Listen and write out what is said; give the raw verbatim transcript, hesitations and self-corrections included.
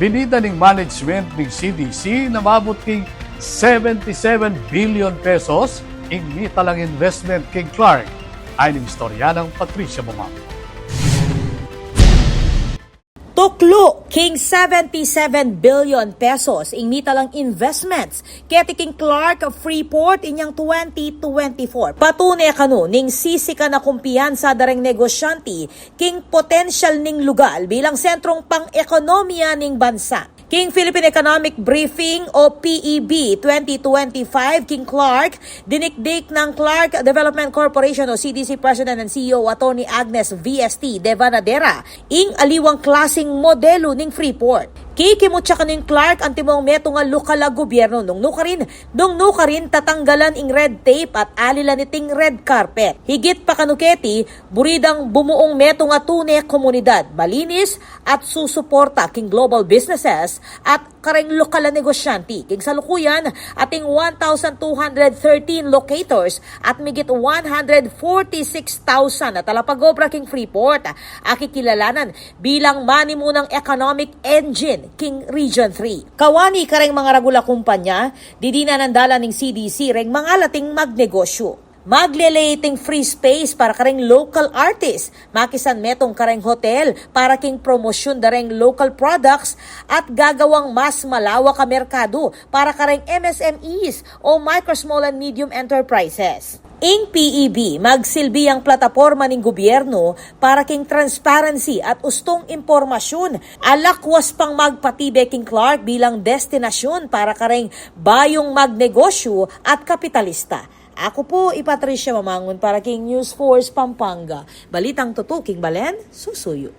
Binida ning management ning C D C na maabut king seventy-seven billion pesos ing mitalang investment king Clark. Ay ning istorya nang Patricia Bumang. Tuklu king seventy-seven billion pesos ing mitalang investments keti king Clark Freeport inyang twenty twenty-four. Patune kanu ning sisikan a kumpiyansa da reng negosyante king potensyal ning lugal bilang sentrung pang-ekonomiya ning bansa. King Philippine Economic Briefing o P E B twenty twenty-five king Clark, dinikdik nang Clark Development Corporation o C D C President and C E O Attorney Agnes V S T Devanadera ing aliwang klasing modelu ning Freeport. Kikimutya kanu ning Clark antimong metung a lokal a gobyerno nung nukarin, nung nukarin tatanggalan ing red tape at alilan iting red carpet. Higit pa kanu keti, buri dang bumuung metung a tune komunidad, malinis at susuporta king global businesses at kareng lokal a negosyante. King salukuyan, ating one thousand two hundred thirteen locators at migit one hundred forty-six thousand a talapag-obra king Freeport a kikilalanan bilang manimunang economic engine king Region three. Kawani kareng mangaragul a kumpanya, didinan dalan ning C D C reng mangalating magnegosyu. Maglele iting free space para kareng local artist, makisan metung kareng hotel para king promosyun da reng local products at gagawang mas malawak a merkadu para kareng M S M Es o micro, small and medium enterprises. Ing P E B magsilbi yang plataporma ning gobyernu para king transparency at ustung impormasyun a lakwas pang magpatibe king Clark bilang destinasyun para kareng bayung magnegosyu at kapitalista. Aku pu i Patricia Mamangun para king News Force Pampanga. Balitang tutuking balen, susuyu.